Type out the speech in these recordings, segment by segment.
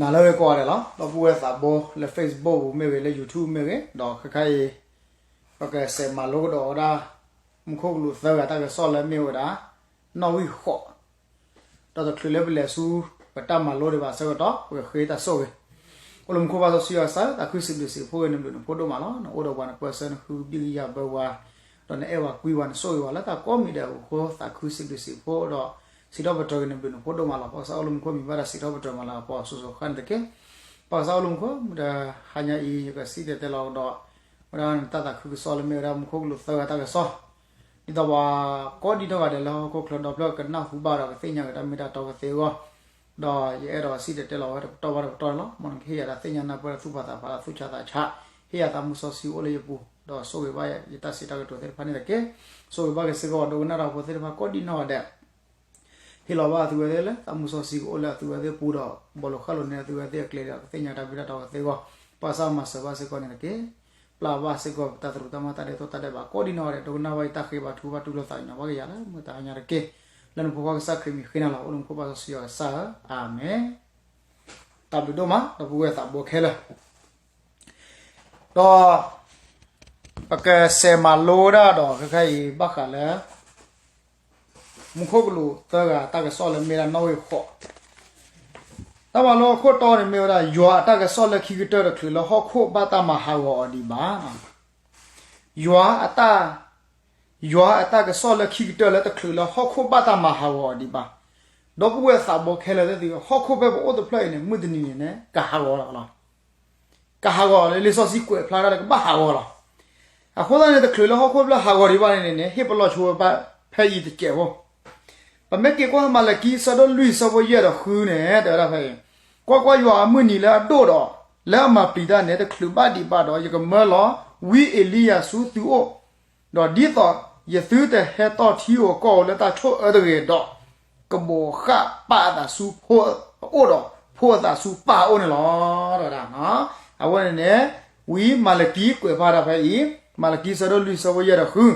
နၤလၢအဂ့ၤကိးဂၤဒဲးလီၤ. ဒီပုၢ်ဝဲၢ်သးဘိလၢ Facebook ပူၤမ့ၢ်ဂ့ၤ, လၢ YouTube မ့ၢ်ဂ့ၤ, ဒီးခဲခါအံၤ ပကစးမၤလိကဒီးဝဲဒၣ် မူခိၣ်ကလူးသၢဂၤအတၢ်ကစီၣ်လၢ မ့ၢ်ဝဲဒၣ် နီၣ်ဂံၢ်ဃိး, ဒီးတချုးလၢပလဲၤဆူ ပတၢ်မၤလိဒံးဘၣ်အဆၢကတီၢ် ပကဃ့တၢ်ဆိၣ်ဂ့ၤ. အိၣ်လၢမူခိၣ်ပၢ်စီဆှံယွၤကစၢ်ဧၢ, သးခုစံးဘျုးစံးဖှိၣ်က့ၤနဘျုးနဖှိၣ်ဒိၣ်မးလီၤ. နအိၣ်ဒီးပှၤ, နပၢဆှၢ, နဃုဘံၣ်ကယၤဘၢပှၤ, ဒီးနအဲၣ်ပှၤကွံပှၤ, နဆိၣ်ဂ့ၤပှၤလၢတၢ်ကိးမံၤဒဲးအပူၤအဃိ သးခုစံးဘျုးစံးဖှိၣ်ဒီး စံးထီၣ်ပတြၢၤက့ၤနဘျုးနဖှိၣ်ဒိၣ်မးလီၤ. ပၢ်ကစၢ်, အိၣ်လၢမူခိၣ်မံၤဘၣ်ဒီး စံးထီၣ်ပတြၢၤမၤလၤကပီၤစိၤစိၤဃၣ်န့ၣ်တက့ၢ်. ပၢ်ကစၢ်, အိၣ်လၢမူခိၣ်, မုၢ်တဟါညါအံၤ ယကစံၣ်တဲၤတဲလီၤကဒီး ဝဲဒၣ်နတၢ်သးခုကစီၣ်လၢ မ့ၢ်ဝဲဒၣ်မူခိၣ်ကလူးသၢဂၤတၢ်ကစီၣ်, ဒ်သိးပှၤကိးဒံနီၢ်ဂၤဒဲးလၢဟီၣ်ခိၣ်ချၢဒီဖျၢၣ် ကနၢ်ဟူဘၣ်ဒီး ကသ့ၣ်ညါက့ၤတၢ်မ့ၢ်တၢ်တီကသ့အဂီၢ်, ဒီးယအဲၣ်ဒိးစံၣ်တဲၤတဲလီၤဝဲတပတီၢ်ဘၣ်တပတီၢ်န့ၣ်လီၤ. မ်နကဟ့ၣ်ယၤတၢ်သ့ၣ်ညါနၢ်ပၢၢ်လၢသူၣ်ဖးသးဖးလၢသူၣ်ဆါသးဆါ, ဟ့ၣ်ယၤသးမူစီဆှံအိၣ်လၢယပူၤ, ဒီးဆိၣ်ဂ့ၤဘၣ်ယတၢ်စံးတၢ်ကတိၤသ့ၣ်တဖၣ်န့ၣ်တက့ၢ်. ဆိၣ်ဂ့ၤဘၣ်က့ၤစ့ၢ်ကီး ဒိကနၣ်တၢ်ဖိသ့ၣ်တဖၣ်ကိးဒံနီၢ်ဂၤဒဲး ဟ့ၣ်လီၤဘၣ်အသုဝဲသ့ၣ်လၢ သးမူစီဆှံကအိၣ်လၢအသုဝဲသ့ၣ်ပူၤဒီး ဘီလိာ်ဃၣ်လိာ်န့ၢ်အသုဝဲသ့ၣ်အကျဲဒီး ကသ့ၣ်ညါတၢ်မ့ၢ်တၢ်တီကသ့အဂီၢ်, ပၢ်ကစၢ်မၤစၢၤဘၣ်စ့ၢ်ကီးန့ၣ်တက့ၢ်. ပျၢ်ဘၣ်စ့ၢ်ကီးပတၢ်သရူးတၢ်မၤတၢ်ဒဲးတိၢ်တၢ်ဒဲးဘးကိးဒံနီၢ်ဂၤဒဲး, ဒိကနၣ်ဘၣ်ယတၢ်ဃ့ဘါထုကဖၣ် တူၢ်လိာ်သးကညီၤဘၣ်က့ၤယၤလၢမုၢ်တဟါညါတက့ၢ်. လၢနဖိခွါကစၢ်ခရံာ်မံၤဃ့နၤလီၤ. အိၣ်လၢမူခိၣ်ပၢ်စီဆှံယွၤကစၢ်ဧၢ, အၤမ့ၣ်. တၢ်ဘျုးဒိၣ်မး ဒီပုၢ်ဝဲၢ်သးဘိခဲလၢာ်, ဒီး ပကစးမၤလိဒၣ်ဒီး ခဲခါအံၤဘၣ်ဃးလၢ မူခိၣ်ကလူးသၢဂၤတၢ်ကစီၣ်လၢ မ့ၢ်ဒၣ်နီၣ်ဂံၢ်ဃိး, တၢ်မၤလိအခိၣ်တီန့ၣ်မ့ၢ်ဝဲဒၣ် ယွၤအတၢ်ကစီၣ်လၢခံကတၢၢ်တချုးလၢဟီၣ်ခိၣ်ဘၣ်တၢ်မၤဟးဂီၤအီၤဒံးဘၣ်. ယွၤအတၢ်, ယွၤအတၢ်ကစီၣ်လၢခံကတၢၢ်လၢတချုးလၢဟီၣ်ခိၣ်ဘၣ်တၢ်မၤဟးဂီၤအီၤဒံးဘၣ်. ဒီပုၢ်ဝဲၢ်သးဘိခဲလၢာ်သ့ၣ်သုဧၢ, ဟီၣ်ခိၣ်ဖဲပအိၣ်တဖျၢၣ်အံၤန့ၣ် မုၢ်တနံၤန့ၣ်န့ၣ် ကဟးဂီၤလီၤလီၤ. ကဟးဂီၤလၢ လံာ်စီဆှံကွဲးဖျါဒၣ်လၢကဘၣ်ဟးဂီၤလီၤ. အဃိသတးန့ၣ် တချုးလၢဟီၣ်ခိၣ်ဖျၢၣ်ဟးဂီၤဒံးဘၣ်န့ၣ်န့ၣ်န့ၣ် ဟ့ၣ်ပလီၢ်ဆိဝဲဘၣ်ဖဲအံၤတစဲးဖိ, ပမ့ၢ်က့ၤကွၢ်မၤလကံ အဆၢဒိၣ်လွံၢ် အဆၢဖိယဲၢ်ဒီးဃုန့ၣ် တဲဝဲဒၣ်ဖဲအံၤ, ကွၢ်ကွၢ်, ယွၤအမုၢ်နံၤလၢအဒိၣ်ဒီး လၢအမၤပျံၤတၢ်န့ၣ် တချုးဘၣ်ဒံးဘၣ်ဒီး ယကမၢလီၤဝံအ့လံယၤဆူသုအိၣ်, ဒီးဒ်သိးယသုတဟဲတီၢ်ထံဧိၤကီၢ်ဧိၤလၢတၢ်ဆိၣ်အၢတဂ့ၤဒီး ကဘိးဃၣ်ပၢ်အသးဆူဖိအအိၣ်ဒီး ဖိအသးဆူပၢ်အအိၣ်န့ၣ်လီၤ. အဝဲန့ၣ်န့ၣ် ဝံမၤလကံကွဲးဖျါဒၣ်ဖဲအံၤ, မၤလကံ အဆၢဒိၣ်လွံၢ် အဆၢဖိယဲၢ်ဒီးဃု,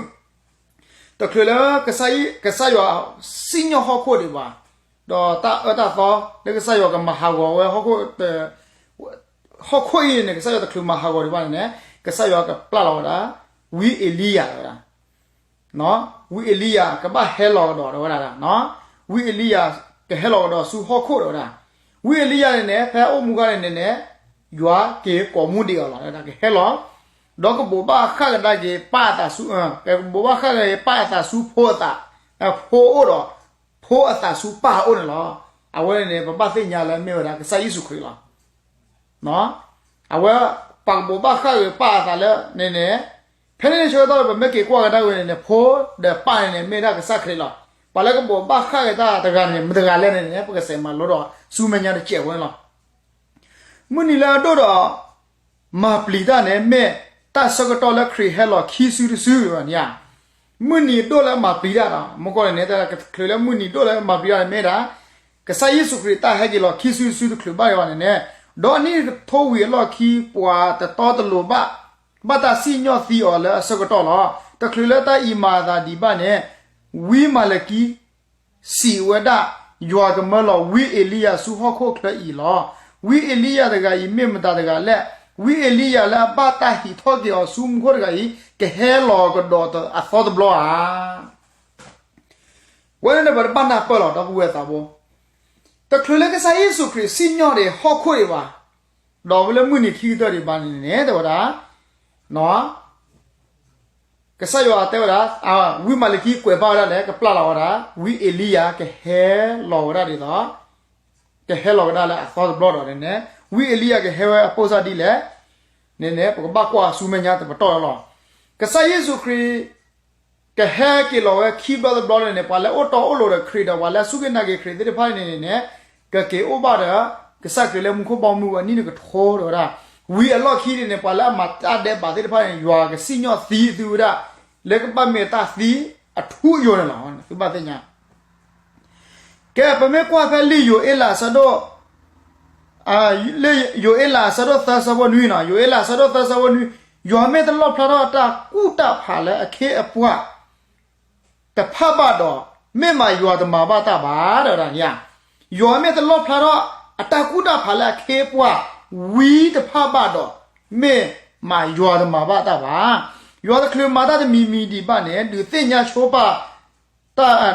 တချုးလၢ ကစၢ်ယွၤစံၣ်ညီၣ်ဟီၣ်ခိၣ်ဒံးဘၣ်, ဒီးတၢ်အၢတၢ်သီ လၢကစၢ်ယွၤကမၤဟးဂီၤဝဲ ဟီၣ်ခိၣ်အံၤန့ၣ် ကစၢ်ယွၤတချုးမၤဟးဂီၤဒံးဘၣ်န့ၣ်န့ၣ် ကစၢ်ယွၤကပျၢ်လီၤဝဲဒၣ် ဝံအ့လံယၤဝဲဒၣ် ဝံအ့လံယၤကဘၣ်ဟဲလီၤကဒီးဝဲဒၣ်, ဝံအ့လံယၤကဟဲလီၤကဒီးဆူဟီၣ်ခိၣ်ဒီးဝဲဒၣ်, ဝံအ့လံယၤန့ၣ်န့ၣ် ဖဲအအိၣ်မူခါန့ၣ်န့ၣ်န့ၣ် ယွၤက့ၤကိးမူဒံးအီၤလီၤ, ကဟဲလီၤ, ဒီးကဘိးဘၣ်ဃၣ်ကဒါက့ၤပၢ်အသးဆူ, ကဘိးဘၣ်ဃၣ်ကဒါက့ၤပၢ်အသးဆူဖိအသး, ဖိအအိၣ်ဒီး ဖိအသးဆူပၢ်အအိၣ်န့ၣ်လီၤ. အဝဲန့ၣ်န့ၣ် ပဘၣ်သ့ၣ်ညါလၢမ့ၢ်ဝဲဒၣ်ကစၢ်ယ့ၣ်ၡူးခရံာ်လီၤ. အဝဲ ပှၤကဘိးဘၣ်ဃၣ်က့ၤပၢ်အသးလၢန့ၣ်န့ၣ်, ဖဲန့ၣ်န့ၣ်ဆၢကတီၢ် ပမ့ၢ်က့ၤကွၢ်ကဒါဝဲန့ၣ်န့ၣ် ဖိဒီးပၢ်န့ၣ်န့ၣ် မ့ၢ်ဒၣ်ကစၢ်ခရံာ်လီၤ. ပှၤလၢကဘိးဘၣ်ဃၣ်က့ၤတၢ်တဂၤန့ၣ် မတၤတဂၤလဲၣ်န့ၣ်န့ၣ် ပကစးမၤလိဒီးဆူမဲာ်ညါတစဲးဖိန့ၣ်လီၤ. မုၢ်နံၤလၢအဒိၣ်ဒီး မၤပျံၤတၢ်န့ၣ် မ့ၢ်တၢ်ဆၢကတီၢ်လၢခရံာ်ဟဲလီၤခံစုတစုန့ၣ်ဧါ. မုၢ်နံၤဒိၣ်လၢမၤပျံၤတၢ်ဒီး မ့ၢ်ကီန့ၣ်န့ၣ် တချုးလၢမုၢ်နံၤဒိၣ်လၢမၤပျံၤတၢ်န့ၣ်မ့ၢ်ဒၣ် ကစၢ်ယ့ၣ်ၡူးခရံာ်တၢ်ဟဲက့ၤလီၤခံစုတစုတချုးဘၣ်ဒံးဘၣ်န့ၣ်န့ၣ်, ဒီးအနံၣ်ကထိဝံၤအလီၢ်ခံ ပှၤတတီတလိၤဘၣ် ဘၣ်တၢ်စံၣ်ညီၣ်သံအီၤလၢအဆၢကတီၢ်လီၤ. တချုးလၢတၢ်အံၤမၤအသးဒံးဘၣ်န့ၣ် ဝံမၤလကံ စံးဝဲဒၣ်, ယွၤကမၢလီၤဝံအ့လံယၤဆူဟီၣ်ခိၣ်ချၢအံၤလီၤ. ဝံအ့လံယၤတဂၤအံၤ မ့ၢ်မတၤတဂၤလဲၣ်. ဝံအ့လံယၤလၢအဘၣ်တၢ်ဟံးထီၣ်က့ၤအီၤဆူမူခိၣ်တဂၤအံၤ ကဟဲလီၤကဒီးအသီတဘျီဧါ. ဝဲန့ၣ်န့ၣ် ပတဘၣ်နၢ်ပၢၢ်လီၤ ဒီပုၢ်ဝဲၢ်သးဘိ, တချုးလၢကစၢ်ယ့ၣ်ၡူးခရံာ်စံၣ်ညီၣ်ဒံးဟီၣ်ခိၣ်ဒံးဘၣ်, ဒီးဝဲလၢမုၢ်နံၤခံကတၢၢ်ဒံးဘၣ်န့ၣ်န့ၣ် တဲဝဲဒၣ် ကစၢ်ယွၤတဲဝဲဒၣ်, ဝံမၤလကံကွဲးဖျါဝဲဒၣ်လဲၣ်, ကပျၢ်လီၤဝဲဒၣ် ဝံအ့လံယၤကဟဲလီၤဝဲဒၣ်ဒ်သိး, ကဟဲလီၤဝဲဒၣ်လၢအသီတဘျီဒီးန့ၣ်န့ၣ်, ဝံအ့လံယၤကဟဲဝဲအပိၢ်စၢ်ဒ်လဲၣ်န့ၣ်န့ၣ် ပကဘၣ်ကွၢ်ဆူမဲာ်ညါတပတီၢ်လီၤ. ကစၢ်ယ့ၣ်ၡူးခရံာ် ကဟဲက့ၤလီၤဝဲခံဘျီတဘျီန့ၣ်န့ၣ် ပှၤလၢအိၣ်တီအိၣ်လိၤဒီးခရံာ်ဒီး ပှၤလၢအစူၢ်က့ၤနာ်က့ၤခရံာ်သ့ၣ်တဖၣ်န့ၣ်န့ၣ်န့ၣ် ကက့ၤအိၣ်ဘၣ်ဒီး ကစၢ်ခရံာ်လၢမူခိၣ်ဘီမုၢ်ဝဲနံၣ်တကထိဒီးဝဲဒၣ်, ဝံၤအလီၢ်ခံန့ၣ်န့ၣ် ပှၤလၢအမၤတၢ်ဒဲးဘးသ့ၣ်တဖၣ်န့ၣ် ယွၤကစံၣ်ညီၣ်သံသုဝဲဒၣ် လၢကဘၣ်မ့ၢ်တၢ်သံအထူအယိာ်န့ၣ်လီၤ. သုဘၣ်သ့ၣ်ညါ ကဲ ပမ့ၢ်ကွၢ်ဖဲလံာ်ယိၤအ့လးအဆၢဒိၣ်, လၢယိၤအ့လးအဆၢဒိၣ်သၢဆၢဖိနွံနီၤ, ယိၤအ့လးအဆၢဒိၣ်သၢဆၢဖိနွံ, ယွၤမ့ၢ်တလီၣ်ဖျါထီၣ်တၢ်ကူၣ်တၢ်ဖးလၢအခ့အပှၤတဖၣ်ဘၣ်ဒီး, မ့ၢ်မးယွၤတမၤဘၣ်တၢ်ဘၣ် တဲဝဲဒၣ်န့ၣ်ဧါ. ယွၤမ့ၢ်တလီၣ်ဖျါထီၣ် အတၢ်ကူၣ်တၢ်ဖးလၢအခ့အပှၤဝံတဖၣ်ဘၣ်ဒီး, မ့ၢ်မးယွၤတမၤဘၣ်တၢ်ဘၣ်. ယွၤတချုးမၤတၢ်တမံၤမံၤဒံးဘၣ်န့ၣ် ဒုးသ့ၣ်ညါဆိပာ်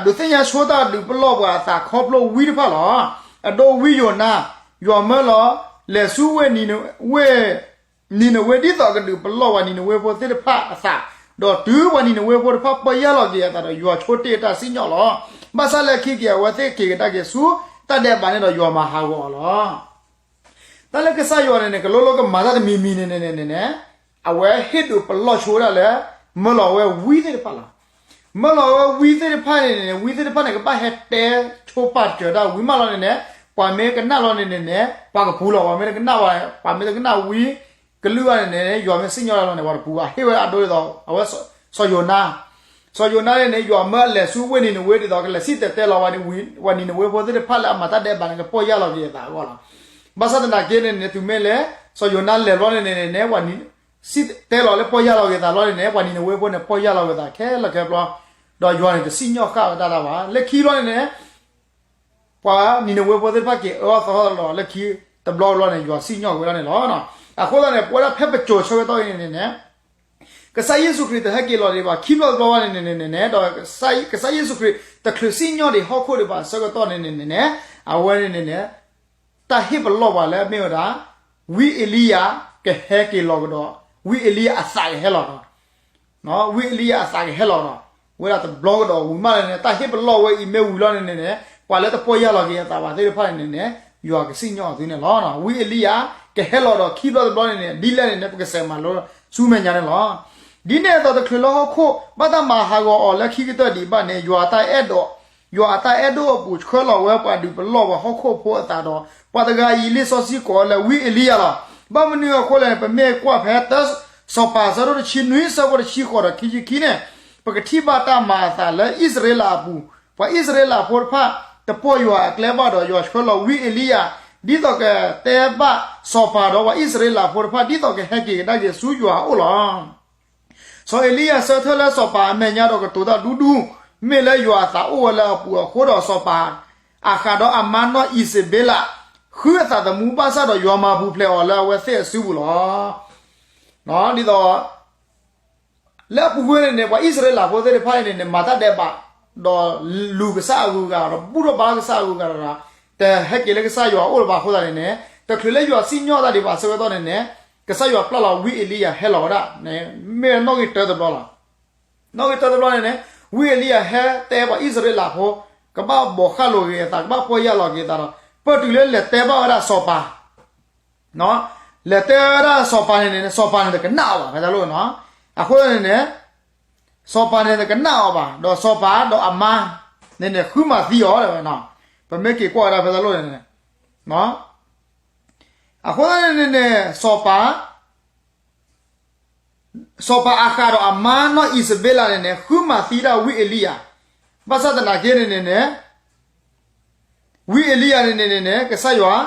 ဒုးသ့ၣ်ညါဆိတၢ်ဒုးပလီၢ်ပှၤအသးခီဖျိဝံတဖၣ်လီၤ. အဒိဝံယိၤနါ, ယွၤမၢလီၤ လဲၤဆူဝ့ၢ် ဝ့ၢ်နံၤနဝ့ဒ်သိးကဒုးပလီၢ်ပှၤနံၤနဝ့ဖိသ့ၣ်တဖၣ်အသး, ဒီးတုၤပှၤနံၤနဝ့ဖိတဖၣ်ပီၢ်ယၢ်လီၤက့ၤအသးဒီး ယွၤဆိတ့ၢ်အတၢ်စံၣ်ညီၣ်လီၤ. ဘၣ်ဆၣ်လၢခံက့ၤ အဝဲသ့ၣ်က့ၤကဒါက့ၤဆူတၢ်ဒဲးဘးန့ၣ်ဒီးယွၤမၤဟးဂီၤအီၤလီၤ. တၢ်လၢကစၢ်ယွၤန့ၣ်န့ၣ် ကလိလိကမၤတၢ်တမံၤမံၤန့ၣ်န့ၣ်န့ၣ်န့ၣ်, အဝဲဟ့ၣ်ဒုးပလီၢ်ဆိဝဲဒၣ်လၢ မၢလီၤဝဲဝံသ့ၣ်တဖၣ်လီၤ. မၢလီၤဝဲဝံသ့ၣ်တဖၣ်န့ၣ်န့ၣ် ဝံသ့ၣ်တဖၣ်န့ၣ် ကဘၣ်ဟဲတဲဆိပာ်စၢၤတၢ်ဝံမးလီၤန့ၣ်န့ၣ်, ပှၤမ့ၢ်ကနၣ်လီၤန့ၣ်န့ၣ်န့ၣ် ပှၤကပူၤလီၤ. ပှၤမ့ၢ်တကနၣ်ဝဲ, ပှၤမ့ၢ်တကနၣ်ဝံကလုၢ်ဘၣ်န့ၣ်န့ၣ် ယွၤမ့ၢ်စံၣ်ညီၣ်တၢ်လီၤန့ၣ် ပှၤတပူၤဘၣ်. ဟ့ၣ်ဝဲအဒိဒ်သိး အဝဲ စီၤယိၤနါ, စီၤယိၤနါန့ၣ်န့ၣ် ယွၤမၢအလဲၤဆူဝ့ၢ်နံၤနဝ့ဒ်သိး ကလဲၤစံၣ်တဲၤတဲလီၤဝဲ ပှၤနံၤနဝ့ဖိသ့ၣ်တဖၣ်လၢအမၤတၢ်ဒဲးဘးန့ၣ် ကပီၢ်ယၢ်လီၤက့ၤအသးအဂီၢ်လီၤ. ဘၣ်ဆၣ်သနာ်က့န့ၣ်န့ၣ် တုၤမ့ၢ်လၢ စီၤယိၤနါလဲၤဘျီန့ၣ်န့ၣ်န့ၣ် ပှၤနံၤ စံၣ်တဲၤတဲလီၤလၢပီၢ်ယၢ်လီၤက့ၤသးလီၤန့ၣ်န့ၣ် ပှၤနံၤနဝ့ဖိန့ၣ် ပီၢ်ယၢ်လီၤက့ၤသးခဲလၢာ်ခဲဆ့, ဒီးယွၤန့ၣ်တစံၣ်ညီၣ်ဃာ်ဝဲဒၣ်ဘၣ်. လၢခံဘျီန့ၣ်န့ၣ် ပှၤနံၤနဝ့ဖိသ့ၣ်တဖၣ်က့ၤအၢအီၣ်သီအီၣ်လီၤလၢခံတဘျီဘျီန့ၣ် ယွၤစံၣ်ညီၣ်က့ၤဝဲဒၣ်န့ၣ်လီၤ. အဃိသတးန့ၣ် ပဝဲဒၣ်ဖဲပစိၤဆၢကတီၢ်အံၤန့ၣ်န့ၣ်န့ၣ် ကစၢ်ယ့ၣ်ၡူးခရံာ်တဟဲက့ၤလီၤဒံးဘၣ်ခံဘျီတဘျီဘၣ်န့ၣ်န့ၣ်န့ၣ်န့ၣ် ဒီးကစၢ်ယ့ၣ်ၡူးခရံာ်တချုးစံၣ်ညီၣ်ဒံးဟီၣ်ခိၣ်ဒံးဘၣ်အဆၢကတီၢ်န့ၣ်န့ၣ်န့ၣ် အဝဲန့ၣ်န့ၣ်န့ၣ် တၢ်ဟ့ၣ်ပလီၢ်ပှၤလၢအမ့ၢ်ဝဲဒၣ် ဝံအ့လံယၤ ကဟဲက့ၤလီၤကဒီး, ဝံအ့လံယၤအသးကဟဲလီၤဒီး ဝံအ့လံယၤအသးကဟဲလီၤဒီး ဝဲဒၣ်တဘျီကဒီးဝံၤမးလီၤန့ၣ် တၢ်ဟ့ၣ်ပလီၢ်ဝဲအံၤမ့ၢ်ဝံၤလီၤန့ၣ်န့ၣ်န့ၣ် ပှၤလၢတပီၢ်ယၢ်လီၤက့ၤအသးဘၣ်သ့ၣ်တဖၣ်န့ၣ်န့ၣ်န့ၣ် ယွၤကစံၣ်ညီၣ်အီၤသုန့ၣ်လီၤ. ဝံအ့လံယၤ ကဟဲလီၤဒီးခံဘျီတဘျီန့ၣ်န့ၣ် ဒ်လဲၣ်န့ၣ်န့ၣ် ပကစးမၤလိဆူမဲာ်ညါန့ၣ်လီၤ. ဒ်န့ၣ်အသိးတချုးလၢဟီၣ်ခိၣ်ဘၣ်တၢ်မၤဟးဂီၤအီၤလၢခံကတၢၢ်ဒံးဘၣ်န့ၣ် ယွၤအတၢ်အဲၣ်ဒိး ယွၤအတၢ်အဲၣ်ဒိးအပူၤဆှၢလီၤဝဲပှၤဒုးပလီၢ်ပှၤဟီၣ်ခိၣ်ဖိအသးဒီး ပှၤတဂၤအံၤလံာ်စီဆှံကိးလၢဝံအ့လံယၤလီၤ. ဘၣ်မနုၤအဃိလဲၣ်န့ၣ် ပမ့ၢ်ကွၢ်ဖဲတၢစီၤပၤအဆၢဒိၣ်တဆံနွံအဆၢဖိတဆံဃိးဒီးခံဆံခံန့ၣ် ပကထံၣ်ဘၣ်တၢ်မၤအသးလၢအံၣ်စရ့လးအပူၤ, ပှၤအံၣ်စရ့လးဖိတဖၣ် တပီၢ်ယွၤအကျဲဘၣ်ဒီး ယွၤဆှၢလီၤဝံအ့လံယၤ ဒ်သိးကတဲဘၣ်စီၤပၤဒီးပှၤအံၣ်စရ့လးဖိတဖၣ် ဒ်သိးကဟဲက့ၤကဒါက့ၤဆူယွၤအအိၣ်လီၤ. စီၤအ့လံယၤဆၢထၢၣ်လၢစီၤပၤအမဲာ်ညါဒီးကတိၤတၢ်ဒူဒူ, မ့ၢ်လၢယွၤအသးအိၣ်ဝဲလၢအပူၤအဃိဒီး စီၤပၤအဃးဒီးအမါနီၢ်အံးစဘ့လး ဃုအသးသမူဘၣ်ဆၣ်ဒီး ယွၤမၤပူၤဖျဲးအီၤလၢအဝဲသ့ၣ်အစုပူၤလီၤ. ဒ်သိး လၢအပူၤကွံာ်န့ၣ်န့ၣ် ပှၤအံၣ်စရ့လးဖိသ့ၣ်တဖၣ်အံၤန့ၣ်န့ၣ် မၤတၢ်ဒဲးဘး ဒီးလူၤကစၢ်အဂုၤအဂၤဒီး ဘူၣ်ထီၣ်ဘါကစၢ်အဂုၤအဂၤဒီး တဟဲက့ၤလၢကစၢ်ယွၤအအိၣ်လၢၤဘၣ်အဃိသတးန့ၣ်န့ၣ် တချုးလၢယွၤစံၣ်ညီၣ်တၢ်ဒံးဘၣ်အဆၢကတီၢ်န့ၣ်န့ၣ် ကစၢ်ယွၤပျၢ်လီၤဝံအ့လံယၤဟဲလီၤဝဲဒၣ် မ့ၢ်နီၣ်ဂံၢ်တၢတဘျီလီၤ. နီၣ်ဂံၢ်တၢတဘျီန့ၣ်န့ၣ် ဝံအ့လံယၤဟဲတဲပှၤအံၣ်စရ့လးဖိ ကဘၣ်ဘီးဃၣ်လိာ်က့ၤအသး ကဘၣ်ပီၢ်ယၢ်လီၤက့ၤအသးဒီး ပၢၢ်တုၤလၢလဲၤတဲဘၣ်ဝဲဒၣ်စီၤပၤ လဲၤတဲဝဲဒၣ်စီၤပၤန့ၣ်န့ၣ် စီၤပၤန့ၣ်တကနၣ်အီၤဘၣ် ဖဲတၢ်လိၣ်န့ၣ်နီၤ. အဃိန့ၣ်န့ၣ် စီၤပၤန့ၣ်တကနၣ်အီၤဘၣ် ဒီးစီၤပၤဒီးအမါန့ၣ်န့ၣ် ဃုမၤသံအီၤတဲဝဲနီၤ. ပမ့ၢ်က့ၤကွၢ်ဝဲဒၣ်ဖဲတၢ်လိၣ်န့ၣ်န့ၣ် အဃိန့ၣ်န့ၣ် စီၤပၤ စီၤပၤအဃးဒီးအမါနီၢ်အံးစဘ့လးန့ၣ်န့ၣ် ဃုမၤသံဒၣ်ဝံအ့လံယၤ ဘၣ်ဆၣ်သနာ်က့န့ၣ်န့ၣ်န့ၣ် ဝံအ့လံယၤန့ၣ်န့ၣ်န့ၣ် ကစၢ်ယွၤ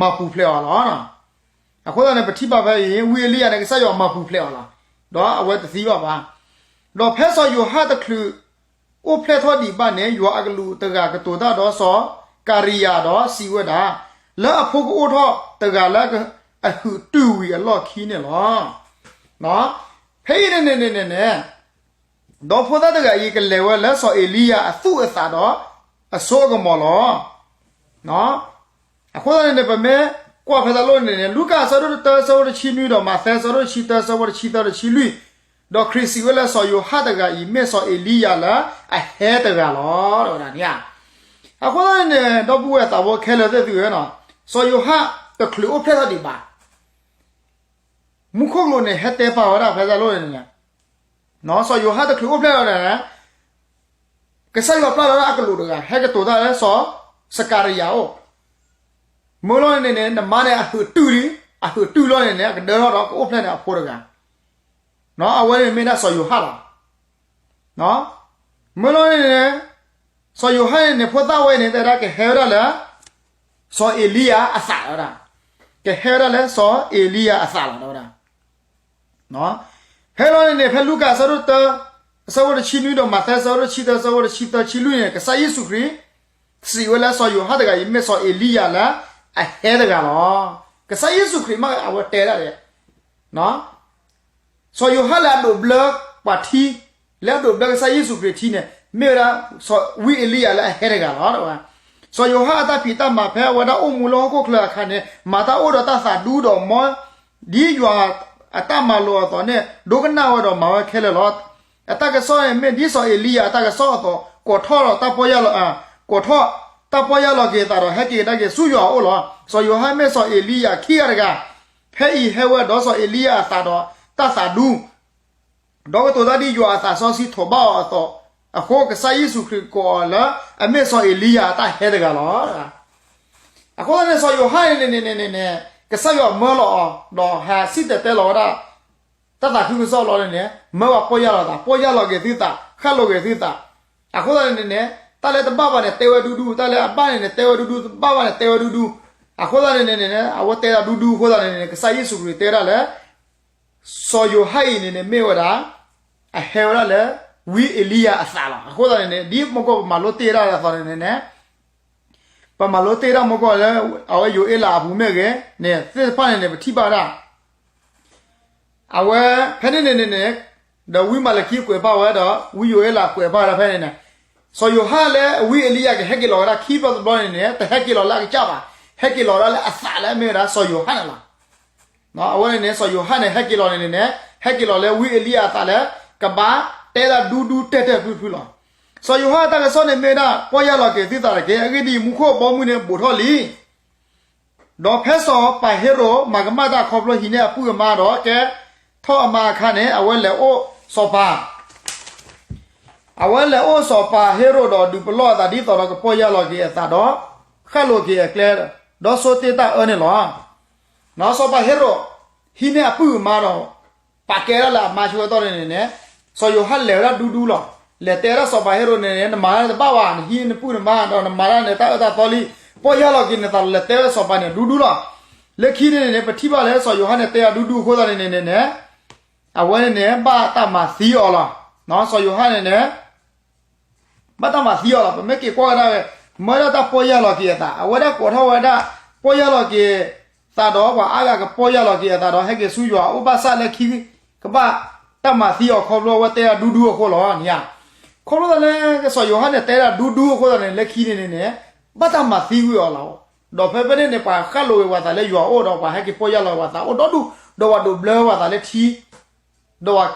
မၤပူၤဖျဲးအီၤလီၤ. အဃိသတးန့ၣ် ပထံၣ်ဘၣ်ဖဲအံၤ ဝံအ့လံယၤန့ၣ် ကစၢ်ယွၤမၤပူၤဖျဲးအီၤလီၤ. ဒီးအဝဲတသံဘၣ်ဘၣ်. ဒီးဖဲစီၤယိၤဟၣ်တချုးအိၣ်ဖျဲၣ်ထီၣ်ဒံးဘၣ်န့ၣ် ယွၤအကလူးတဂၤကတိၤတၢ်ဒီးစီၤကၤရံယၤဒီးစံးဝဲဒၣ်, လၢအဖိကအိၣ်ထီၣ်တဂၤလၢအဟုးတုၤဝံၤအလီၢ်ခံန့ၣ်လီၤ. ဖဲအံၤန့ၣ်န့ၣ်န့ၣ်န့ၣ် ဒီးဖိသၣ်တဂၤအံၤ ကလဲၤဝဲလၢစီၤအ့လံယၤအသူၣ်အသးဒီးအစိအကမီၤလီၤ. အဃိသတးန့ၣ်န့ၣ် ပမ့ၢ်ကွၢ်ဖဲတၢ်လိၣ်န့ၣ်န့ၣ် လူၤကၣ်အဆၢဒိၣ်တဆံတၢ အဆၢဖိတဆံနွံ ဒီးမးသဲအဆၢဒိၣ်တဆံတၢ အဆၢဖိတဆံသၢ တဆံလွံၢ်, ဒီးခရံာ်စံးဝဲလၢစီၤယိၤဟၣ်တဂၤအံၤ မ့ၢ်စီၤအ့လံယၤလၢအဟဲတဂၤလီၤ တဲဝဲဒၣ်န့ၣ်ဧါ. အဃိသတးန့ၣ်န့ၣ် ဒီပုၢ်ဝဲၢ်သးဘိခဲလၢာ်သ့ၣ်သုဧၢ, စီၤယိၤဟၣ်တချုးအိၣ်ဖျဲၣ်ထီၣ်ဒံးဘၣ် မူခိၣ်ကလူးန့ၣ် ဟဲတဲပာ်ဝဲဒၣ်ဖဲတၢ်လိၣ်န့ၣ်န့ၣ်, စီၤယိၤဟၣ်တချုးအိၣ်ဖျဲၣ်ထီၣ်န့ၣ် ကစၢ်ယွၤပျၢ်လီၤဒၣ်အကလူးတဂၤ ဟဲကတိၤတၢ်လၢစီၤစကၤရံယၤအအိၣ်, မၢလီၤန့ၣ်န့ၣ် နမါန့ၣ်အဟုးတုၤလံ, အဟုးတုၤလီၤန့ၣ်န့ၣ် အကဒၢထီၣ်ဒီးကအိၣ်ဖျဲၣ်န့ၣ်အဖိတဂၤ, အဝဲန့ၣ်မ့ၢ်ဒၣ်စီၤယိၤဟၣ်လီၤ. မၢလီၤန့ၣ်န့ၣ် စီၤယိၤဟၣ်န့ၣ်န့ၣ် ဖိသၣ်ဝဲအံၤန့ၣ် တဲဒၣ်ကဟဲဝဲဒၣ်လၢ စီၤအ့လံယၤအသးလီၤဝဲဒၣ်, ကဟဲဝဲဒၣ်လၢစီၤအ့လံယၤအသးလီၤဝဲဒၣ်. ဖဲလီၤန့ၣ်န့ၣ် ဖဲလူၤကၣ်အဆၢဒိၣ်တၢ အဆၢဖိတဆံနွံ ဒီးမးသဲအဆၢဒိၣ်တဆံတၢ အဆၢဖိတဆံသၢ ဆံလွံၢ်န့ၣ် ကစၢ်ယ့ၣ်ၡူးခရံာ် စံးဝဲလၢစီၤယိၤဟၣ်တဂၤအံၤ မ့ၢ်စီၤအ့ၤလံယၤလၢအဟဲတဂၤလီၤ. ကစၢ်ယ့ၣ်ၡူးခရံာ်မ့ၢ်အဝဲတဲဒၣ်လဲၣ် စီၤယိၤဟၣ်လၢအဒိးဘျၢပှၤထံ, လၢအဒိးဘျၢကစၢ်ယ့ၣ်ၡူးခရံာ်ထံန့ၣ် မ့ၢ်ဝဲဒၣ် ဝံအ့ၤလံယၤလၢအဟဲတဂၤလီၤ. စီၤယိၤဟၣ်အတၢ်ဖံးတၢ်မၤဖဲအဝဲဒၣ်အိၣ်မူလၢဟီၣ်ခိၣ်ချၢအခါန့ၣ် မၤတၢ်အိၣ်ဒီးတၢ်သးဒူဒီးမ် ဒ်ယွၤအတၢ်မၤလိာ်အသိးန့ၣ် ဒိကနၣ်ဝဲဒီးမၤဝဲခဲလၢာ်လီၤ. အတၢ်ကစီၣ်န့ၣ်မ့ၢ်ဒ်စီၤအ့ၤလံယၤအတၢ်ကစီၣ်အသိး ကိးထီၣ်ဒီးတၢ်ပီၢ်ယၢ်လီၤ, ကိးထီၣ်တၢ်ပီၢ်ယၢ်လီၤက့ၤအသးဒီး ဟဲက့ၤကဒါက့ၤဆူယွၤအအိၣ်လီၤ. စီၤယိၤဟၣ်မ့ၢ်စီၤအ့ၤလံယၤခံဂၤတဂၤ ဖဲအံၤဟဲဝဲဒီးစီၤအ့ၤလံယၤအသးဒီးတၢ်သးဒူ ဒီးကတိၤတၢ်ဒ်ယွၤအသးစီဆှံထိးဘၣ်အီၤအသိးအဃိ ကစၢ်ယ့ၣ်ၡူးခရံာ်ကိးအီၤလၢ အမ့ၢ်စီၤအ့ၤလံယၤအတၢ်ဟဲတဂၤလီၤ. အဃိသတးန့ၣ် စီၤယိၤဟၣ်န့ၣ်န့ၣ်န့ၣ်န့ၣ် ကစၢ်ယွၤမၢလီၤအီၤ ဒီးဟးစံၣ်တဲၤတဲလီၤဝဲဒၣ် တၢ်သးခုကစီၣ်လီၤန့ၣ်န့ၣ် မၢပှၤပီၢ်ယၢ်လီၤသး, ပီၢ်ယၢ်လီၤက့ၤသုသး, ဃၣ်လိၤက့ၤသုသး. အဃိသတးန့ၣ်န့ၣ် တၢ်လၢတဘၣ်ဘၣ်န့ၣ် တဲဝဲဒူဒူ, တၢ်လၢအဘၣ်န့ၣ်န့ၣ် တဲဝဲဒူဒူ, တဘၣ်ဘၣ်န့ၣ် တဲဝဲဒူဒူ. အဃိသတးန့ၣ်န့ၣ်န့ၣ် အဝဲတဲဒၣ်ဒူဒူအဃိသတးန့ၣ်န့ၣ် ကစၢ်ယ့ၣ်ၡူးခရံာ်တဲဝဲဒၣ်လၢ စီၤယိၤဟၣ်အံၤန့ၣ်န့ၣ် မ့ၢ်ဝဲဒၣ် အဟဲဝဲဒၣ်လၢ ဝံအ့ၤလံယၤအသးလီၤ. အဃိသတးန့ၣ်န့ၣ် ဒ်မ့ၢ်ကီၢ်ပမၤလိတ့ၢ်ဒၣ်အသိးန့ၣ်န့ၣ် ပမၤလိတ့ၢ်ဒၣ်မ့ၢ်ကီၢ်လၢ အဝဲယိၤအ့လးအပူၤမ့ၢ်ဂ့ၤန့ၣ် သ့ၣ်တဖၣ်န့ၣ်န့ၣ် ပထံၣ်ဘၣ်ဝဲဒၣ် အဝဲ ဖဲန့ၣ်န့ၣ်န့ၣ်န့ၣ် ဒီးဝံမၤလကံကွဲးဘၣ်ဝဲဒီး ဝံယိၤအ့လးကွဲးဘၣ်ဝဲဒၣ်ဖဲန့ၣ်န့ၣ် စီၤယိၤဟၣ်လၢဝံအ့လံယၤကဟဲက့ၤလီၤဝဲဒၣ်ခံဘျီတဘျီန့ၣ်န့ၣ် တဟဲက့ၤလီၤလၢအကစၢ်ဘၣ်, ဟဲက့ၤလီၤဝဲဒၣ်လၢအသးလၢအမ့ၢ်ဝဲဒၣ်စီၤယိၤဟၣ်န့ၣ်လီၤ. အဝဲန့ၣ်န့ၣ် စီၤယိၤဟၣ်န့ၣ် ဟဲက့ၤလီၤန့ၣ်န့ၣ်န့ၣ် ဟဲက့ၤလီၤလၢဝံအ့လံယၤအသးလၢ ကဘၣ်တဲဒၣ်ဒူဒူတဲာ်တဲာ်ဖျုးဖျုးလီၤ. စီၤယိၤဟၣ်အတၢ်ကစီၣ်န့ၣ်မ့ၢ်ဝဲဒၣ် ပီၢ်ယၢ်လီၤက့ၤသုသးတက့ၢ်. အဂ့ၢ်ဒ်အံၤ, မူခိၣ်အဘီအမုၢ်န့ၣ်ဘူးထီၣ်လံ. ဒီးဖဲစီၤပၤဟ့ရိာ်မၤကမၣ်တၢ်ခီဖျိဟံးန့ၢ်အပုၢ်အမါဒီးကဲထီၣ်အမါအခါန့ၣ် အဝဲလဲၤအိၣ်စီၤပၤ အဝဲလဲၤအိၣ်စီၤပၤဟ့ရိာ်ဒီးဒုးပလီၢ်အသးဒ်သိးဒီး ကပီၢ်ယၢ်လီၤက့ၤအသးဒီး ဃၣ်လိာ်က့ၤအကျဲ ဒီးဆိတ့တၢ်အၢန့ၣ်လီၤ. စီၤပၤဟ့ရိာ် ဟံးန့ၢ်အပုၢ်အမါဒီး ပာ်ကဲဒၣ်လၢအမါဆိဝဲတီၢ်န့ၣ်န့ၣ်န့ၣ် စီၤယိၤဟၣ်လဲၤဝဲဒၣ်ဒူဒူလီၤ. လဲၤတဲဒၣ်စီၤပၤဟ့ရိာ်န့ၣ်န့ၣ် နမၤတၢ်တဘၣ်ဘၣ်, နဟံးနပုၢ်နမါဒီးနမၤတၢ်န့ၣ် တၢ်အၢတၢ်သီလံ, ပီၢ်ယၢ်လီၤက့ၤနသးဒီး လဲၤတဲဝဲစီၤပၤန့ၣ်ဒူဒူလီၤ. လၢခံန့ၣ်န့ၣ် ပထံၣ်ဘၣ်လၢစီၤယိၤဟၣ်န့ၣ်တဲအဒူဒူအဃိသတးန့ၣ်န့ၣ်န့ၣ် အဝဲန့ၣ်န့ၣ် ဘၣ်တၢ်မၤသံအီၤလီၤ. စီၤယိၤဟၣ်န့ၣ်န့ၣ် ဘၣ်တၢ်မၤသံအီၤလီၤ. ပမ့ၢ်က့ၤကွၢ်ကဒါဝဲ မၢဒၣ်တၢ်ပီၢ်ယၢ်လီၤက့ၤအသး, အဝဲဒၣ်ကိးထီၣ်ဝဲဒၣ် ပီၢ်ယၢ်လီၤက့ၤသးဒီး ပှၤအါဂၤကပီၢ်ယၢ်လီၤက့ၤအသးဒီး ဟဲက့ၤဆူယွၤအအိၣ်ဘၣ်ဆၣ်လၢခံ ကဘၣ်တၢ်မၤသံအီၤခီဖျိ အဝဲတဲဒၣ်ဒူဒူအဃိလီၤန့ၣ်ဧါ. ခီဖျိသးလၢ စီၤယိၤဟၣ်န့ၣ် တဲဒၣ်ဒူဒူအဃိသတးန့ၣ် လၢခံန့ၣ်န့ၣ်န့ၣ် ဘၣ်တၢ်မၤသံဝံၤအီၤလီၤ. ဒီးဖဲဖဲန့ၣ်န့ၣ် ပှၤဃၣ်လိာ်က့ၤပှၤသးလၢယွၤအအိၣ်ဒီး ပှၤဟဲက့ၤပီၢ်ယၢ်လီၤက့ၤပှၤသးအိၣ်ဒီဒူၣ်, ဒီးပှၤဒိးဘျၢပှၤသးလၢထံ ဒီးပှၤကဲထီၣ်ပှ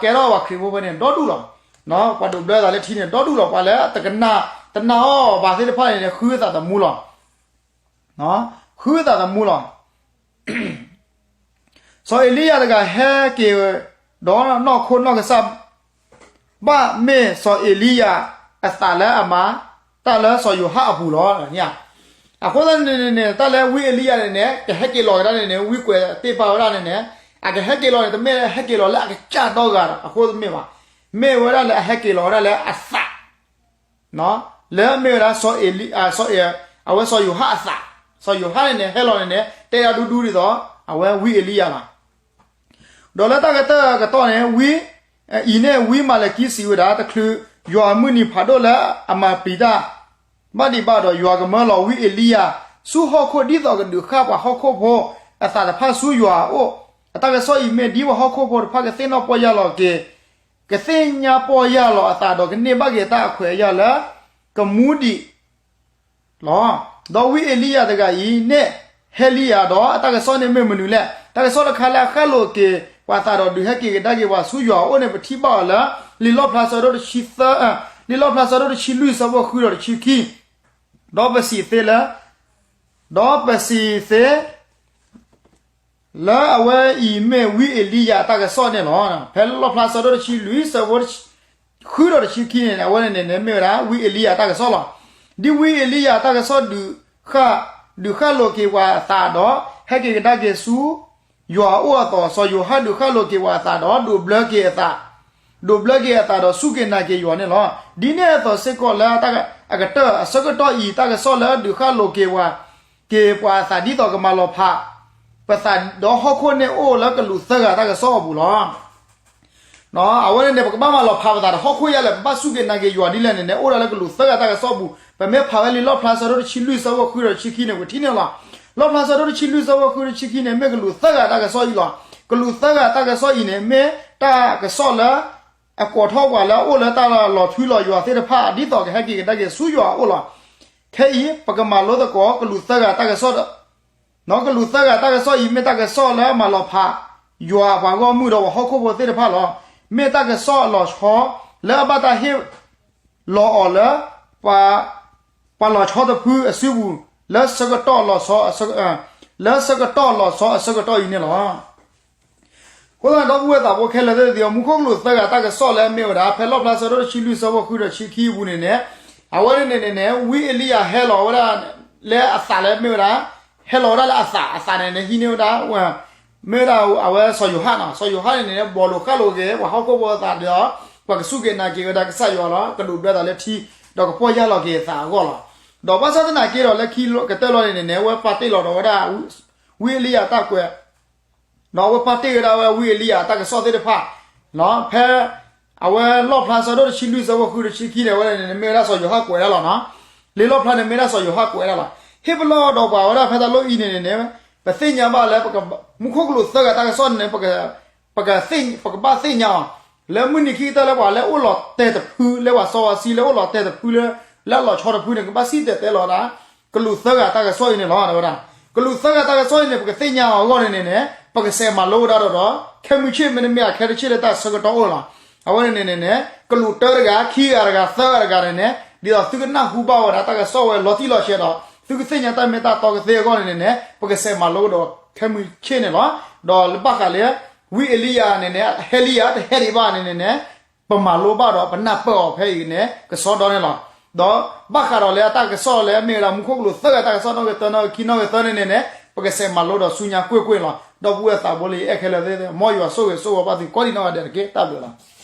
ၤခရံာ်ဖိဖဲန့ၣ် ဒီဒူၣ်လီၤ. ပှၤဒိးဘျၢသးလၢထံန့ၣ် ဒီဒူၣ်လီၤ. ပှၤလၢတကနၣ် တနာ်အီၤဘၣ်သ့ၣ်တဖၣ်န့ၣ်န့ၣ် ဃုသးသမူလီၤ. ဃုသးသမူလီၤ. စီၤအ့လံယၤတဂၤဟဲက့ၤဒီးနီၢ်ခိနီၢ်ကစၢ် ဘၣ်မ့ၢ်စီၤအ့လံယၤအသးလၢအမၤတၢ်လၢစီၤယိၤဟၣ်အပူၤလီၤ. အဃိသတးန့ၣ်န့ၣ် တၢ်လၢဝံအ့လံယၤန့ၣ်န့ၣ် ကဟဲက့ၤလီၤကဒါန့ၣ်န့ၣ် ဝံကွဲးတ့ၢ်ပာ်ဝဲဒၣ်န့ၣ်န့ၣ် အကဟဲက့ၤလီၤန့ၣ် တမ့ၢ်ဟဲက့ၤလီၤလၢအကစၢ်ဒီဂၤဒီးအဃိတမ့ၢ်ဘၣ်. မ့ၢ်ဝဲဒၣ်လၢအဟဲက့ၤလီၤဝဲဒၣ်လၢအသး လၢအမ့ၢ်ဝဲဒၣ်စီၤအ့လံ စီၤအ့ အဝဲစီၤယိၤဟၣ်အသး, စီၤယိၤဟၣ်န့ၣ်န့ၣ် ဟဲလီၤန့ၣ်န့ၣ် တဲဒၣ်ဒူဒူဒ်သိး အဝဲဝံအ့လံယၤလီၤ. ဒီးလၢတၢ်ကတၢၢ်အကတီၢ်န့ၣ် ဝံ အံၤန့ၣ်ဝံမၤလကံစံးဝဲဒၣ် တချုးယွၤအမုၢ်နံၤဖးဒိၣ်လၢအမၤပျံၤတၢ် ဘၣ်ဒံးဘၣ်ဒီး ယွၤကမၢလီၤဝံအ့လံယၤ ဆူဟီၣ်ခိၣ်ဒ်သိးကဒုးဃၣ်ပှၤဟီၣ်ခိၣ်ဖိအသးတဖၣ်ဆူယွၤအအိၣ်. အတၢ်ကစီၣ်အံၤမ့ၢ်ဒ်ပှၤဟီၣ်ခိၣ်ဖိတဖၣ်ကသ့ၣ်နီၣ်ပီၢ်ယၢ်လီၤက့ၤ ကသ့ၣ်ညါပီၢ်ယၢ်လီၤအသးဒီးကန့ၢ်ဘၣ်က့ၤတၢ်အခွဲးအယာ်လၢ ကမူဒံး လီၤ. ဒီးဝံအ့လံယၤတဂၤအံၤန့ၣ် ဟဲလံယၤဒီး အတၢ်ကစီၣ်န့ၣ်မ့ၢ်မနုၤလဲၣ်. တၢ်ကစီၣ်တခါလၢအဃၣ်လိာ်က့ၤပှၤသးဒီးဒုးဟဲက့ၤကဒါက့ၤပှၤဆူယွၤအအိၣ်န့ၣ် ပထံၣ်ဘၣ်အီၤလၢ လံာ်လီၣ်ဖျါဆၢဒိၣ်တဆံသၢ, လံာ်လီၣ်ဖျါဆၢဒိၣ်တဆံလွံၢ်ဆၢဖိဃုဒီးတဆံခံ, ဒီးပစံးသ့လၢ ဒီးပစံးသ့ လၢအဝဲအံၤမ့ၢ်ဝံအ့လံယၤအတၢ်ကစီၣ်န့ၣ်လီၤ. ဖဲလီၣ်ဖျါဆၢဒိၣ်တဆံလွံၢ်ဆၢဖိ ဃုဒီးတဆံခံန့ၣ် အဝဲန့ၣ်န့ၣ်န့ၣ်မ့ၢ်ဝဲဒၣ် ဝံအ့လံယၤအတၢ်ကစီၣ်လီၤ. ဒ်ဝံအ့လံယၤအတၢ်ကစီၣ်ဒုးဃၣ် ဒုးဃၣ်လိာ်က့ၤပှၤအသးဒီး ဟဲက့ၤကဒါက့ၤဆူ ယွၤအအိၣ်အသိး စီၤယိၤဟၣ်ဒုးဃၣ်လိာ်က့ၤပှၤအသးဒီး ဒိးဘျၢက့ၤအသး ဒိးဘျၢက့ၤအသးဒီးစူၢ်က့ၤနာ်က့ၤယွၤန့ၣ်လီၤ. ဒ်န့ၣ်အသိးစ့ၢ်ကီးလၢအကတၢၢ်အဆၢကတီၢ်အံၤ တၢ်ကစီၣ်လၢဒုးဃၣ်လိာ်က့ၤပှၤ က့ၤပှၤအသးဒ်သိးကမၤလီၤဖး ပသးဒီးဟီၣ်ခိၣ်န့ၣ်အိၣ်လၢကလူးသၢဂၤတၢ်ကစီၣ်အပူၤလီၤ. အဝဲန့ၣ်န့ၣ် ပကဘၣ်မၤလီၤဖးပသးဒီးဟီၣ်ခိၣ်ယါလဲၣ်, ပဘၣ်စူၢ်က့ၤနာ်က့ၤယွၤဒ်လဲၣ်န့ၣ်န့ၣ် အိၣ်ဒၣ်လၢကလူးသၢဂၤတၢ်ကစီၣ်ပူၤ, ပမ့ၢ်ဖးဝဲလံာ်လီၣ်ဖျါဆၢဒိၣ်တဆံလွံၢ်ဆၢဖိဃုဒီးတဆံခံန့ၣ် ပကထံၣ်န့ၢ်လီၤ. လီၣ်ဖျါဆၢဒိၣ်တဆံလွံၢ်ဆၢဖိဃုတဆံခံန့ၣ် မ့ၢ်ကလူးသၢဂၤတၢ်ကစီၣ်အံၤလီၤ. ကလူးသၢဂၤတၢ်ကစီၣ်အံၤန့ၣ် မ့ၢ်တၢ်ကစီၣ်လၢ အကိးထီၣ်ပှၤလၢအအိၣ်လၢတၢ်လီၤထူလီၤယွၤသ့ၣ်တဖၣ် ဒ်သိးကဟဲက့ၤကဒါက့ၤဆူယွၤအအိၣ်လီၤ. ခဲအံၤ ပကမၤလိသကိးကလူးသၢဂၤတၢ်ကစီၣ် ကလူးသၢဂၤတၢ်ကစီၣ်အံၤ မ့ၢ်တၢ်ကစီၣ်လၢမၤလီၤဖး ယွၤအပှၤဂီၢ်မုၢ်ဒီးပှၤဟီၣ်ခိၣ်ဖိသ့ၣ်တဖၣ်လီၤ. မ့ၢ်တၢ်ကစီၣ်အလီၤဆီ လၢအဘၣ်တၢ်ဟ့ၣ်လီၤအီၤလၢ ပှၤလီၤဆီတဖုအစုပူၤ လၢဆၢကတီၢ်လီၤဆီ လၢဆၢကတီၢ်လီၤဆီအဆၢကတီၢ်အံၤန့ၣ်လီၤ. အဃိသတးဒီပုၢ်ဝဲၢ်သးဘိခဲလၢာ်သ့ၣ်တဖၣ် မူခိၣ်ကလူးသၢဂၤတၢ်ကစီၣ်လၢအမ့ၢ်ဝဲဒၣ် ဖဲလီၣ်ဖျါဆၢဒိၣ်တဆံလွံၢ်ဆၢဖိဃုဒီးတဆံခံအပူၤန့ၣ်န့ၣ် အဝဲန့ၣ်န့ၣ်န့ၣ် ဝံအ့လံယၤဟဲလီၤဝဲဒၣ် လၢအသးလၢမ့ၢ်ဝဲဒၣ် ဟဲလီၤဝဲဒၣ်လၢအသး အသးန့ၣ်န့ၣ် ဟံးန့ၢ်ဝဲဒၣ် မ့ၢ်ဝဲဒၣ်အဝဲစီၤယိၤဟၣ်နီၤ, စီၤယိၤဟၣ်န့ၣ်န့ၣ် ဘီလိာ်ဃၣ်လိာ်က့ၤ ပှၤဟီၣ်ခိၣ်ဖိအသးဒီး ပှၤကစူၢ်က့ၤနာ်က့ၤဝဲဒၣ်ကစၢ်ယွၤလီၤ, ကဒိးဘျၢသးလၢထံ ဒီးကပီၢ်ယၢ်လီၤက့ၤအသးအဂီၢ်လီၤ. ဒီးဘၣ်ဆၣ်သနာ်က့ဒီး လၢခံကတၢၢ်လီၤန့ၣ်န့ၣ်န့ၣ် အဝဲပာ်တ့ၢ်လီၤဒီးဝဲဒၣ် ဝံအ့လံယၤတၢ်ကွဲး ဒီးအဝဲပာ်တ့ၢ်ဝဲဒၣ်ဝဲဝံအ့လံယၤတၢ်ကစီၣ်သ့ၣ်တဖၣ် ဖဲ အဝဲလီၣ်ဖျါဆၢဒိၣ်တဆံလွံၢ်ဆၢဖိဃုဒီးတဆံခံန့ၣ် အဝဲန့ၣ်န့ၣ် မ့ၢ်ဝဲဒၣ်စီၤယိၤဟၣ်ကွဲးဒၣ်လီၤနီၤ. လံာ်လီၣ်ဖျါန့ၣ် မ့ၢ်ဒၣ်စီၤယိၤဟၣ်ကွဲးဒၣ်လီၤ. ဟ့ၣ်ပလီၢ်ဒီးပှၤဝဲဒၣ်ဖဲတၢ်လီၢ်အံၤန့ၣ်န့ၣ်န့ၣ် ပသ့ၣ်ညါဘၣ်လၢ မူခိၣ်ကလူးသၢဂၤတၢ်ကစီၣ်န့ၣ်န့ၣ် ပကဘၣ်သ့ၣ်ညါအီၤ လၢမုၢ်နံၤခံကတၢၢ်လၢပှၤလၢအိၣ်လီၤတဲာ်တဖု လၢပှၤစီဝါဆံလၢအိၣ်လီၤတဲာ်တဖုလၢ လၢအလီၤဆီတဖုန့ၣ် ကဘၣ်စံၣ်တဲၤတဲလီၤဝဲဒၣ် ကလူးသၢဂၤတၢ်ကစီၣ်အံၤန့ၣ်လီၤ. ဝဲဒၣ် ကလူးသၢဂၤတၢ်ကစီၣ်အံၤန့ၣ် ပကသ့ၣ်ညါအီၤအဂီၢ်န့ၣ်န့ၣ်န့ၣ် ပကစးမၤလိဝဲဒၣ်ဒီး ခဲမုၢ်ဆ့ၣ်မ့တမ့ၢ်အခဲတဆ့ၣ်လၢတၢ်ဆၢကတီၢ်အိၣ်လီၤ. အဝဲန့ၣ်န့ၣ်န့ၣ်န့ၣ် ကလူးတၢတဂၤ ခံဂၤတဂၤ သၢဂၤတဂၤန့ၣ်န့ၣ် ဒ်သိးသုကနၢ်ဟူဘၣ်ဝဲဒၣ်တၢ်ကစီၣ်ဝဲလီၤတံၢ်လီၤဆဲးဒီး သုကသ့ၣ်ညါတၢ်မ့ၢ်တၢ်တီကသ့အဂီၢ်န့ၣ်န့ၣ်န့ၣ် ပကစးမၤလိကဒီးခဲမုၢ်ဆ့ၣ်န့ၣ်လီၤ. ဒီးလၢဘၣ်ဃးလၢ ဝံအ့လံယၤန့ၣ်န့ၣ် ဟဲလံယၤတဟဲဒံးဘၣ်န့ၣ်န့ၣ်န့ၣ် ပမၤလိဘၣ်ဒီးပနၢ်ပၢၢ်အီၤဖဲအံၤန့ၣ် ကစီဒီန့ၣ်လီၤ. ဒီးဘၣ်ဃးဒီးလၢအတၢ်ကစီၣ်လၢအမ့ၢ်ဝဲဒၣ်မူခိၣ်ကလူးသၢဂၤတၢ်ကစီၣ်နီၣ်ဂံၢ်တၢ နီၣ်ဂံၢ်ခံ နီၣ်ဂံၢ်သၢန့ၣ်န့ၣ်န့ၣ် ပကစးမၤလိဒီးဆူညါကွ့ၢ်ကွ့ၢ်လီၤ. ဒီပုၢ်ဝဲၢ်သးဘိလၢယအဲၣ်ခဲလၢာ်သ့ၣ် မ်ယွၤဆိၣ်ဂ့ၤဆိၣ်ဝါဘၣ်သုကိးဒံးနီၢ်ဂၤဒဲးတက့ၢ်. တၢ်ဘျုးလီၤ.